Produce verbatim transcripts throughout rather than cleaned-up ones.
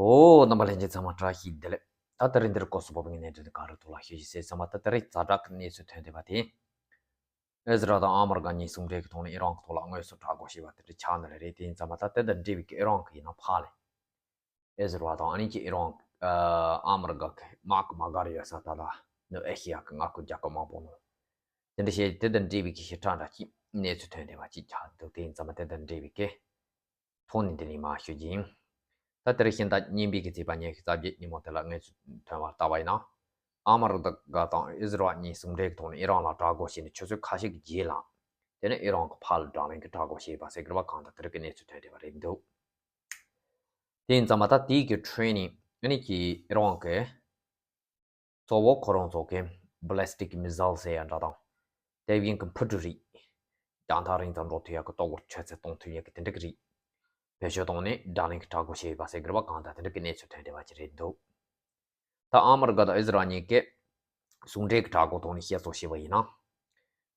ཨོ། རྣམ་པ་ལྷན་རྒྱས་ཚང་མ་བཀྲ་ཤིས་བདེ་ལེགས། ད་དེ་རིང་འདིར་སྐོར་སུ་བབས་པའི་གནད་དོན་དེ་ག་རེ་ཐོག་ལ་ཤོད་ཅིག་ཟེར་ཙམ་པ། ད་དེ་རིང་ཛ་དྲག་གི་གནས་ཚུལ་ཐོན་བསྡད་པ་དེ། ཨི་ཟི་རལ་དང་ཨ་མི་རི་ཀ་གཉིས་ཟུང་འབྲེལ་གྱི་ཐོག་ནས་ཨི་རན་གྱི་ཐོག་ལ་དངོས་སུ་དྲག་རྒོལ་བྱས་པ་དེ་འདྲ་ཆགས་ནི་རེད། དེ་ཡིན་ཙམ་པ་ད་དེ་དང་འབྲེལ་བའི་གི་ཨི་རན་གྱི་ཡིན་ན་ཕར་ལ། ཨི་ཟི་རལ་དང་ཨ་ནི་གྱི་ཨི་རན། ཨ་མི་རི་ཀ་གི་དམག་གི་དམག་སྒར་ཡོད་ས་ད་ལ་ནུབ་ཨེ་ཤི་ཡ་གི་མངའ་ཁུལ་རྒྱལ་ཁབ་མང་པོ་ནང་དེ་འདྲ་བྱས། དེ་དང་འབྲེལ་བའི་གི་ཞིབ་ཕྲ་འདྲ་ཅིག་གནས་ཚུལ་ཐོན་བསྡད་པ་ཅིག་ཆགས་འདུག་དེ་ཡིན་ཙམ་པ་དེ་དང་འབྲེལ་བའི་གི་ཐོག་ནས་འདི་ནས་མར་ཞུ་རྒྱུ་ཡིན། ད་དེ་རིང་ཤིང་རྟ་གཉན་པའི་གི་ཚེས་པ་ཉི་ཤུ་རྩ་བརྒྱད་ཉིན་མོ་དེ་ལ་གནས་ཚུལ་ཐོན་པར་ལྟ་བ་ཡིན་ན། ཨ་མི་རི་ཀ་དང་ཨི་ཟི་རལ་གཉིས་ཟུང་འབྲེལ་གྱི་ཐོག་ནས་ཨི་རན་ལ་དྲག་རྒོལ་བྱས་ནས་ཆུ་ཚོད་ཁ་ཤས་ཀྱི་རྗེས་ལ། དེ་ནས་ཨི་རན་གྱི་ཕར་ལ་དྲག་ལན་གྱི་དྲག་རྒོལ་བྱས་པ་ཟེར་གྱི་རེད་པ། གང་ལྟར་དེ་རིང་གི་གནས་ཚུལ་ཐོན་བསྡད་པ་རེད་འདུག་དེ་ཡིན་ཙམ་པ་ད་དེའི་གི་ཁྲོད་ནས་ཨ་ནི་གྱི་ཨི་རན་གྱི་གཙོ་བོ་ཁོ་རང་ཚོ་གི་ballistic missile ཟེར་ཡ་འདྲ་དང་། དེ་བཞིན་གྱི་འཕུར་གྲུ་རིགས། རྒྱང་ཐག་རིང་ཙམ་འགྲོ་ཐུབ་ཡ་གི་ལྟོ་གོས་མཆོད་རྫས་གཏོང་ཐུབ་ཡ་གི་དེ་འདྲ་གི་རིགས། བེད་སྤྱོད་བཏང་ནས་དྲག་ལན་གྱི་དྲག་རྒོལ་བྱས་ཡོད་པ་ཟེར་གྱི་རེད་པ། གང་ལྟར་དེ་འདྲ་གི་གནས་ཚུལ་ཐོན་བསྡད་པ་ཅིག་རེད་འདུག་ད་ཨ་མི་རི་ཀ་དང་ཨི་ཟི་རལ་གཉིས་ཀས་ཟུང་འབྲེལ་གྱི་དྲག་རྒོལ་ཐོག་ནས་བཤད་སྲོལ་བྱས་པ་ཡིན་ན།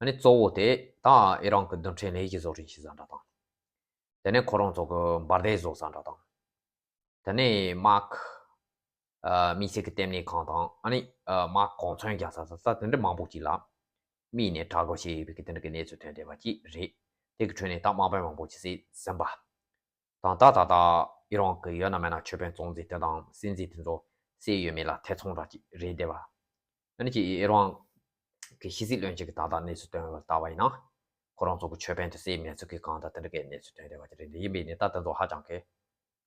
ཨ་ནི་གཙོ་བོ་དེ་ད་ཨི་རན་གྱི་རྡུལ་ཕྲན་ལས་གཞི་བཟོ་རིན་ཞེས་ཟེར་འདྲ་དང་། དེ་ནས་ཁོ་རང་ཚོ་གི་འབར་མདེལ་བཟོ་ས་འདྲ་དང་། དེ་ནས་དམག་ཨ་དམིགས་བསལ་གྱི་ལྟེ་གནས་ཁང་དང་། ཨ་ནི་ཨ་དམག་གོ་མཚོན་རྒྱག་ས་ས་ས་དེ་འདྲ་མང་པོ་ཅིག་ལ་དམིགས་ནས་དྲག་རྒོལ་བྱས་ཡོད་པའི་གི་དེ་འདྲ་གི་གནས་ཚུལ་ཐོན་བསྡད་པ་ཅིག་རེད། དེ་གི་ཁྲོད་ནས་ད་དམག་དཔོན་མང་པོ་ཅིག་བསད་ཟིན་པ་དང་། ད་ད་ད་ཨི་རན་གྱི་ཡོད་ན་མེད་ན་ཆོས་དཔོན་གཙོ་འཛིན་དེ་དང་སྲིད་འཛིན་དེ་ཚོ་བསད་ཡོད་མེད་ལ་ཐེ་ཚོམ་འདྲ་ཅིག་རེད་བསྡད་པ། ཨ་ནི་ཅིག་ཨི་རན་གྱི་ཕྱི་སྲིད་བློན་ཆེན་གྱིས་ད་ལྟ་གནས་ཚུལ་བཏོན་པར་ལྟ་བ་ཡིན་ན། ཁོ་རང་ཚོ་གི་ཆོས་དཔོན་དེ་བསད་མེད་ཚུལ་གྱི་གང་ལྟར་དེ་འདྲ་གི་གནས་ཚུལ་ཐོན་བསྡད་པ་ཅིག་རེད་འདུག་ཡིན་པས་ནི་ད་དེ་ཚོ་ཧ་ཅང་གི་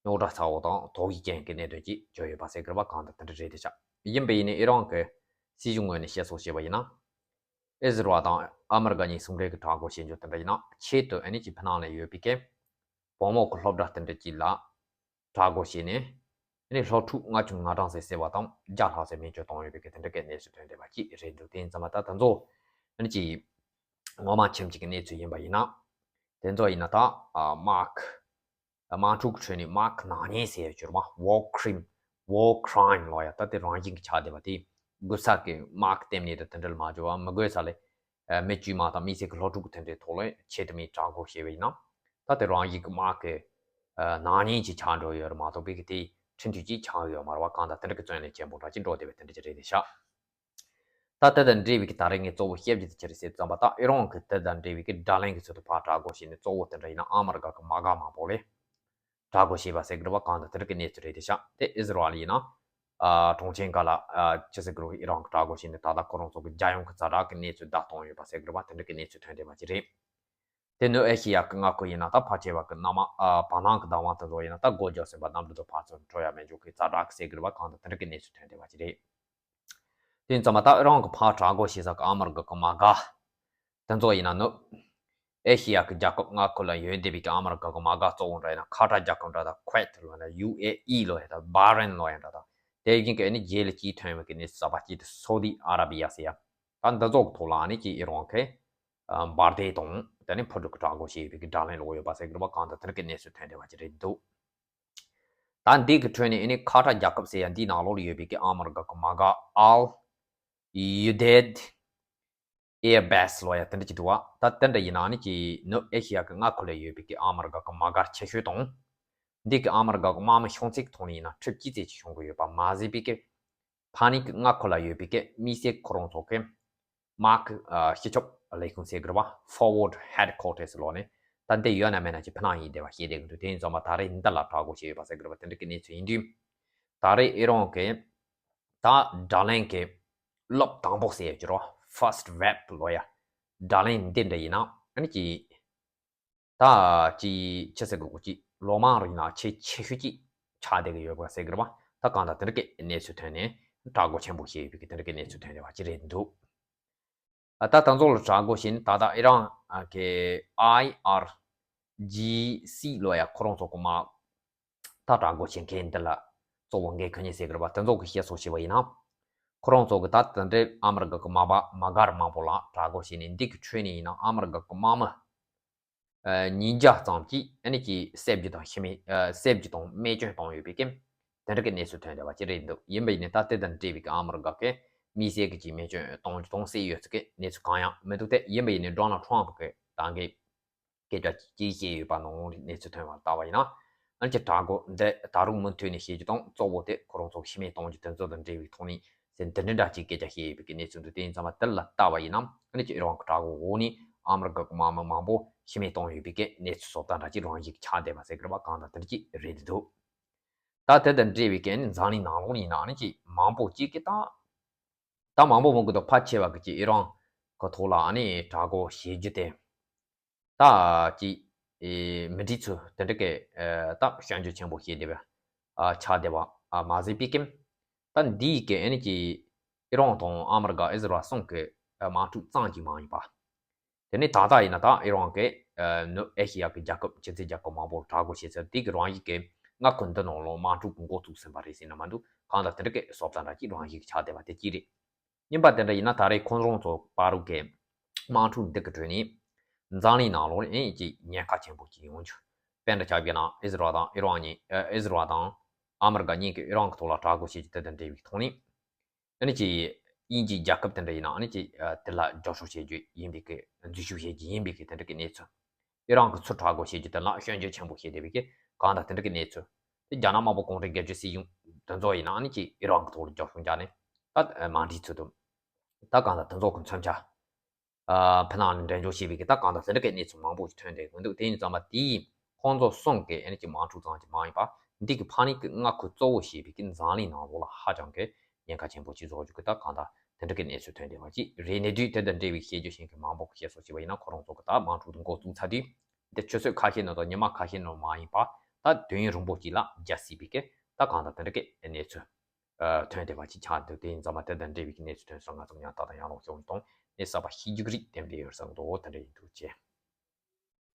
རྙོག་དྲ་ཚ་བོ་དང་དོགས་ཡིག་ཅན་གྱི་གནད་དོན་ཅིག་བརྗོད་ཡོད་པ་ཟེར་གྱི་རེད་པ། གང་ལྟར་དེ་འདྲ་རེད་དེ་ཤག་ཡིན་པས་ནི་ཨི་རན་གྱི་སྲིད་གཞུང་ངོས་ནས་བཤད་སྲོལ་བྱས་པ་ཡིན་ན། ཨི་ཟི་རལ་དང་ཨ་མི་རི་ཀ་གཉིས་ཟུང་འབྲེལ་གྱི་དྲག་རྒོལ་བྱེད་རྒྱུ་དེ་འདྲ་ཡིན་ན། ཆེད་དུ་ཨ་ནི་ཅིག་ཕི་ནང་ལ་ཡོད་པའི་གི་བུ་མོ་གི་སློབ་གྲྭ་དེ་འདྲ་ཅིག་ལ་དྲག་རྒོལ་བྱས་ནས། ཨ་ནི་སློབ་ཕྲུག་ལྔ་བཅུ་ང་གྲངས་ཙམ་བསད་པ་དང་བརྒྱ་ལྷག་ཙམ་རྨས་སྐྱོན་བཏང་ཡོད་པའི་གི་དེ་འདྲ་གི་གནས་ཚུལ་ཐོན་བསྡད་པ་ཅིག་རེད་འདུག་དེ་ཡིན་ཙམ་པ་ད་དེ་ཚོ་ཨ་ནི་ཅིག་ངོ་མ་ཁྱིམ་གཅིག་གི་གནས་ཚུལ་ཡིན་པ་ཡིན་ན། དེ་ཚོ་ཡིན་ན་ད་ཨ་དམག་དམག་འཁྲུག་གི་ཁྲོད་ནས་དམག་གི་ནག་ཉེས་ཟེར་ཡ་ཅིག་ཡོད་རེད་པ། War crime, war crime ལབ་ཡ་ད་དེ་རང་བཞིན་གྱི་ཆགས་བསྡད་པ་དེ། གུ་ས་གི་དམག་གི་ལྟེ་གནས་དང་དེ་འདྲ་ལ་མ་འཇོག་པ། མི་དགོས་ས་ལ་ཨ་མི་དཀྱུས་མ་དང་དམིགས་བསལ་གྱི་སློབ་ཕྲུག་གི་དེ་འདྲའི་ཐོག་ལ་ཆེད་དུ་མི་དྲག་རྒོལ་བྱས་པ་ཡིན་ན། ད་དེ་རང་བཞིན་གྱི་དམག་གི་ཨ་ནག་ཉེས་ཅིག་ཆགས་འགྲོ་ཡོད་རེད་མ་གཏོགས་པའི་གི་དེའི་ཁྲིམས་གཅོད་ཅིག་ཆགས་ཡོད་མ་རེད་པ། གང་ལྟར་དེ་འདྲ་གི་བཙོན་ལས་ཆེན་པོ་འདྲ་ཅིག་འགྲོ་བསྡད་པའི་དེ་འདྲ་ཅིག་རེད་དེ་ཤག་ད་དེ་དང་འབྲེལ་བའི་གི་ད་རེས་ངས་གཙོ་བོ་བཤད་རྒྱུ་དེ་ཅི་རེད་ཟེར་ཙམ་པ། ད་ཨི་རན་གྱིས་དེ་དང་འབྲེལ་བའི་གི་དྲག་ལན་གྱི་ཚུལ་དུ་ཕར་དྲག་རྒོལ་བྱས་ནས། གཙོ་བོ་དེ་འདྲ་ཡིན་ན་ཨ་མི་རི་ཀ་གི་དམག་སྒར་མང་པོ་ལ་དྲག་རྒོལ་བྱས་པ་ཟེར་གི་རེད་པ། གང་ལྟར་དེ་འདྲ་གི་གནས་ཚུལ་རེད་དེ་ཤག་དེ་ཨི་ཟི་རལ་ཡིན་ན་ཨ་གྲོང་ཁྱེར་འགའ་ལ་ཨ་ཅི་ཟེར་གི་རེད། ཨི་རན་གྱིས་དྲག་རྒོལ་བྱས་ནས་ད་ལྟ་ཁོ་རང་ཚོ་གི་རྒྱལ་ཡོངས་ཀྱི་ཛ་དྲག་གི་གནས་ཚུལ་བརྡ་གཏོང་ཡོད་པ་ཟེར་གི་རེད་པ། དེ་འདྲ་གི་གནས་ཚུལ་ཐོན་བསྡད་པ་ཅིག་རེད། དེ་ནུབ་ཨེ་ཤི་ཡ་གི་མངའ་ཁུལ་ཡིན་ན་ད་ཕལ་ཆེ་བ་གི་མནའ་མ་ཨ་བར་སྣང་གི་བདག་དབང་དེ་ཚོ་ཡིན་ན་ད་སྒོ་རྒྱག་ཟིན་པ། གནམ་གྲུ་དང་ཕར་ཚུར་འགྲོ་ཡ་མེད་འཇོག་གི་ཛ་དྲག་གི་ཟེར་གི་རེད་པ། གང་ལྟར་དེ་འདྲ་གི་གནས་ཚུལ་ཐོན་བསྡད་པ་ཅིག་རེད། དེ་ཙམ་པ་ད་ཨི་རན་གྱིས་ཕར་དྲག་རྒོལ་བྱེད་ས་གི་ཨ་མི་རི་ཀ་གི་དམག་སྒར་དེ་ཚོ་ཡིན་ན་ནུབ་ཨེ་ཤི་ཡ་གི་རྒྱལ་ཁབ་མངའ་ཁུལ་ལ་ཡོད་བསྡད་པའི་གི་ཨ་མི་རི་ཀ་གི་དམག་སྒར་གཙོ་བོ་འདྲ་ཡིན་ན་ཁ་ཏར་རྒྱལ་ཁབ་འདྲ་དང་། ཁུ་ཝེད་ལབ་ན་ཡུ་ཨེ་ཨི་ལབ་ཡ་དང་། བྷ་རེན་ལབ་ཡ་འདྲ་དང་། དེ་བཞིན་གྱི་ཨ་ནི་རྗེས་ལ་གཅིག་ཐོན་པའི་གི་གནས་ཚུལ་གསར་པ་གཅིག་དེ་སོ་ཏི་ཨ་ར་བི་ཡ་ཟེར་ཡ། ད་འདི་ཚོ་གི་ཐོག་ལ་ཨ་ནི་ཅིག་ཨི་རན་གྱིས་ཨ་འབར་མདེལ་དང་དེ་ནས་འཕུར་གྲུ་གི་དྲག་རྒོལ་བྱས་ཡོད་པའི་གི་དྲག་ལན་སློག་ཡོད་པ་ཟེར་གི་རེད་པ། གང་ལྟར་དེ་འདྲ་གི་གནས་ཚུལ་ཐོན་བསྡད་པ་ཅིག་རེད་འདུག་ད་འདི་གི་ཁྲོད་ནས་ཨ་ནི་ཁ་ཏར་རྒྱལ་ཁབ་ཟེར་ཡ་འདིའི་ནང་ལོགས་ལ་ཡོད་པའི་གི་ཨ་མི་རི་ཀ་གི་དམག་སྒར་ཨལ་ཡུ་དེད་ཨེར་བྷེ་སི་ལབ་ཡ་དེ་འདྲ་ཅིག་འདུག་བ། ད་དེ་འདྲ་ཡིན་ན་ཨ་ནི་ཅིག་ནུབ་ཨེ་ཤི་ཡ་གི་མངའ་ཁུལ་ལ་ཡོད་པའི་གི་ཨ་མི་རི་ཀ་གི་དམག་སྒར་ཆེ་ཤོས་དང་། འདི་གི་ཨ་མི་རི་ཀ་གི་དམག་མི་བྱུང་ཚད་ཀྱི་ཐོག་ནས་ཡིན་ན་ཁྲི་གཅིག་ཙམ་ཅིག་བྱུང་གི་ཡོད་པ་མ་ཟད་པའི་གི་ཕ་ནི་གི་མངའ་ཁུལ་ལ་ཡོད་པའི་གི་དམིགས་བསལ་ཁོ་རང་ཚོ་གི་དམག་གི་ཨ་སྤྱི་ཁྱབ་ལས་ཁུངས་ཟེར་གི་རེད་པ། Forward Headquarters ལབ་ནས་ད་འདི་ཡོད་ན་མེད་ན་ཅིག་ཕི་ནང་ཡིན་བསྡད་པ་ཤེས་བསྡད་གི་འདུག་དེ་ཡིན་ཙང་མ་ད་རེས་འདི་ལ་དྲག་རྒོལ་བྱས་ཡོད་པ་ཟེར་གི་རེད་པ། དེ་འདྲ་གི་གནས་ཚུལ་ཡིན་དུས། ད་རེས་ཨི་རན་གྱི་ད་དྲག་ལན་གྱི་རླབས་དང་པོ་ཟེར་ཡ་ཅིག་ཡོད་རེད་པ། First Wave ལབ་ཡ། དྲག་ལན་འདི་འདྲ་ཡིན་ན་ཨ་ནི་ཅིག་ད་ཅིག་ཅི་ཟེར་དགོས་ཀྱི། ལོ་མང་རིང་ལ་ཆེས་ཆེ་ཤོས་ཅིག་ཆགས་བསྡད་ཀྱི་ཡོད་པ་ཟེར་གྱི་རེད་པ། ད་གང་ལྟར་དེ་འདྲ་གི་གནས་ཚུལ་ཐོན་ནས་དྲག་རྒོལ་ཆེན་པོ་བྱས་ཡོད་པའི་གི་དེ་འདྲ་གི་གནས་ཚུལ་ཐོན་བསྡད་པ་ཅིག་རེད་འདུག་ཨ་ད་ད་ཚོ་ལ་དྲག་རྒོལ་བྱས་ནས་ད་ལྟ་ཨི་རན་གྱི་ཨའི་ཨར་ཇི་སི་ལབ་ཡ་ཁོ་རང་ཚོ་གི་དམག་ད་དྲག་རྒོལ་བྱེད་མཁན་འདི་ལ་གཙོ་བོ་འགན་འཁུར་མཁན་ཟེར་གྱི་རེད་པ། དེ་ཚོ་གི་བཤད་སྲོལ་བྱས་པ་ཡིན་ན། ཁོ་རང་ཚོ་གི་ད་དེ་འདྲའི་ཨ་མི་རི་ཀ་གི་དམག་པ་དམག་སྒར་མང་པོ་ལ་དྲག་རྒོལ་བྱས་ནས་འདི་གི་ཁྲོད་ནས་ཡིན་ན་ཨ་མི་རི་ཀ་གི་དམག་མི་ཨ་ཉིས་བརྒྱ་ཙམ་གྱིས་ཨ་ནི་ཅིག་བསད་རྒྱུ་དང་ཤི་རྨས་ཨ་བསད་རྒྱུ་དང་རྨས་སྐྱོན་བཏང་ཡོད་པའི་གི་དེ་འདྲ་གི་གནས་ཚུལ་ཐོན་བསྡད་པ་ཅིག་རེད་འདུག་ཡིན་པ་ཡིན་ནའི་ད་དེ་དང་འབྲེལ་བའི་གི་ཨ་མི་རི་ཀ་གི་དམིགས་བསལ་གྱི་ཅིག་རྨས་སྐྱོན་གཏོང་རྒྱུ་གཏོང་སྲིད་ཡོད་ཚུལ་གྱི་གནས་ཚུལ་གང་ཡང་མི་འདུག་སྟེ། ཡིན་པ་ཡིན་ནའི་ཌོ་ནལ་ཊམ་གྱིས་ད་གིན་སྐད་ཆ་ཅིག་བཤད་ཡོད་པ་ནང་གནས་ཚུལ་ཐོན་པར་ལྟ་བ་ཡིན་ན། ཨ་ནི་ཅིག་དྲག་པོ་འདི་ད་རུང་མུ་མཐུད་ནས་བྱེད་རྒྱུ་དང་གཙོ་བོ་དེ་ཁོ་རང་ཚོ་ཤི་རྨས་གཏོང་རྒྱུ་དེ་ཚོ་དང་འབྲེལ་བའི་ཐོག་ནས་ཟེར་འདི་འདྲ་འདྲ་ཅིག་སྐད་ཆ་བཤད་ཡོད་པའི་གནས་ཚུལ་འདུག་དེ་ཡིན་ཙང་མ་དེ་ལ་ལྟ་བ་ཡིན་ན་ཨ་ནི་ཅིག་ཨི་རན་གྱི་དྲག་པོ་འོག་ནས་ཨ་མི་རི་ཀ་གི་དམག་མི་མང་པོ་ཤི་རྨས་གཏོང་ཡོད་པའི་གནས་ཚུལ་སོགས་དང་འདྲ་ཅིག་རང་བཞིན་གྱི་ཆགས་བསྡད་པ་ཟེར་གི་རེད་པ། གང་ལྟར་དེ་འདྲ་ཅིག་རེད་འདུག་ད་དེ་དང་འབྲེལ་བའི་གནས་ནི་འཛམ་གླིང་ནང་ལོགས་ནས་ཡིན་ན་ཨ་ནི་ཅིག་མང་པོ་ཅིག་གིས་ད་ད་མང་པོ་མང་པོ་དང་ཕལ་ཆེ་བ་གིས་ཅིག་ཨི་རན་གི་ཐོག་ལ་ཨ་ནི་དྲག་པོ་བྱེད་རྒྱུ་དེ། ད་ཅིག་ཨེ་མི་འགྲིག་ཚུལ་དེ་འདྲ་གི་ཨེ་ད་སྐྱོན་བརྗོད་ཆེན་པོ་བྱས་བསྡད་པ་ཨ་ཆགས་བསྡད་པ་ཨ་མ་ཟད་པའི་ཀྱང་ད་འདིའི་གི་ཨ་ནི་ཅིག་ཨི་རན་དང་ཨ་མི་རི་ཀ་ཨི་ཟི་རལ་གསུམ་གི་ཨ་དམག་འཁྲུག་ཙམ་ཅིག་མ་ཡིན་པ། དེ་ནས་ད་ལྟ་ཡིན་ན་ད་ཨི་རན་གི་ཨ་ནུབ་ཨེ་ཤི་ཡ་གི་རྒྱལ་ཁབ་ཕྱི་འབྲེལ་རྒྱལ་ཁབ་མང་པོར་དྲག་པོ་བྱས་ཚར། དེ་གི་རང་ཡིག་གི་མངའ་ཁུལ་འདི་ནང་ལོགས་དམག་འཁྲུག་འགོ་བཙུགས་ཟིན་པ་རེད་ཟེར་ན་མ་འདུག་གང་ལྟར་དེ་འདྲ་གི་བཟོ་ལྟ་འདྲ་ཅིག་རང་བཞིན་གྱི་ཆགས་བསྡད་པ་དེ་གཅིག་རེད། གཉིས་པ་དེ་འདྲ་ཡིན་ན་ད་རེས་ཁོང་རང་ཚོ་བར་དུ་གི་དམག་འཁྲུག་འདི་གི་ཁྲོད་ནས་འཛམ་གླིང་ནང་ལོགས་ཨེ་ཅིག་ཉེན་ཁ་ཆེན་པོ་ཅིག་ཡོང་རྒྱུ། དཔེར་ན་ཆ་བཞག་ན་ཨི་ཟི་རལ་དང་ཨི་རན་གཉིས་ཨ་ཨི་ཟི་རལ་དང་ཨ་མི་རི་ཀ་གཉིས་ཀྱིས་ཨི་རན་གྱི་ཐོག་ལ་དྲག་རྒོལ་བྱེད་རྒྱུ་དེ་དང་འབྲེལ་བའི་ཐོག་ནས་ཨ་ནི་ཅིག་དབྱིན་ཇིའི་རྒྱལ་ཁབ་དེ་འདྲ་ཡིན་ན་ཨ་ནི་ཅིག་ཨ་དེ་ལ་རྒྱབ་སྐྱོར་བྱེད་རྒྱུ་ཡིན་པའི་གི་འཛུལ་ཞུགས་བྱེད་རྒྱུ་ཡིན་པའི་གི་དེ་འདྲ་གི་གནས་ཚུལ། ཨི་རན་གྱིས་ཚུར་དྲག་རྒོལ་བྱེད་རྒྱུ་དེ་ལ་སྐྱོན་བརྗོད་ཆེན་པོ་བྱས་བསྡད་པའི་གི་གང་ལྟར་དེ་འདྲ་གི་གནས་ཚུལ། དེ་རྒྱ་ནག་དམར་པོ་གུང་ཁྲན་སྒེར་གཅོད་སྲིད་གཞུང་དེ་ཚོ་ཡིན་ན་ཨ་ནི་ཅིག་ཨི་རན་གྱི་ཐོག་ལ་རྒྱབ་སྐྱོར་བརྒྱབ་ནས་ད་མ་འགྲིག་ཚུལ་དུ། ད་གང་ལྟར་དེ་ཚོ་གི་མཚོན་ཆ། ཨ་ཕི་ནང་ནས་འགྲེམས་འཇོག་བྱས་པའི་གི་ད་གང་ལྟར་དེ་འདྲ་གི་གནས་ཚུལ་མང་པོ་ཞིག་ཐོན་བསྡད་ཡོད་འདུག་དེ་ཡིན་ཙང་མ་དེས་ཁོང་ཚོ་གསུམ་གི་ཨ་ནི་ཅིག་དམག་འཁྲུག་ཙམ་ཅིག་མ་ཡིན་པ་འདི་གི་ཕ་ནི་གི་མངའ་ཁུལ་གཙོ་བོ་བྱས་པའི་གི་འཛམ་གླིང་ནང་ལོགས་ལ་ཧ་ཅང་གི་ཉེན་ཁ་ཆེན་པོ་ཅིག་བཟོ་རྒྱུ་གི་ད་གང་ལྟར་དེ་འདྲ་གི་གནས་ཚུལ་ཐོན་བསྡད་པ་ཅིག་རེད། གནས་ཚུལ་དེ་དང་འབྲེལ་བའི་བཤད་རྒྱུ་ཞིག་གི་མང་པོ་གི་བཤད་སོགས་བྱས་པ་ཡིན་ན་ཁོ་རང་ཚོ་གི་ད་དམག་འཁྲུག་འདི་འགོ་བཙུགས་ཚར་དུས་འདི་ཆུ་ཚོད་ཁ་ཤས་ནང་དང་ཉི་མ་ཁ་ཤས་ནང་མ་ཡིན་པ་ད་དུས་ཡུན་རིང་པོ་ཅིག་ལ་རྒྱག་སྲིད་པའི་གི་ད་གང་ལྟར་དེ་འདྲ་གི་གནས་ཚུལ། ཨ་ཐོན་བསྡད་པ་ཅིག་ཆགས་འདུག་དེ་ཡིན་ཙང་མ་དེ་དང་འབྲེལ་བའི་གནས་ཚུལ་ཐོན་སོང་། ང་ཚོ་ཡང་ད་ལྟ་ཡང་ལོག་ཤོག་དང་གནས་གསར་པ་ཤེས་རྒྱུ་གི་རིགས་དེ་འདྲ་ཡོད་བསམ་འདུག་དེ་འདྲ་ཡིན་འདུག་ཅེས།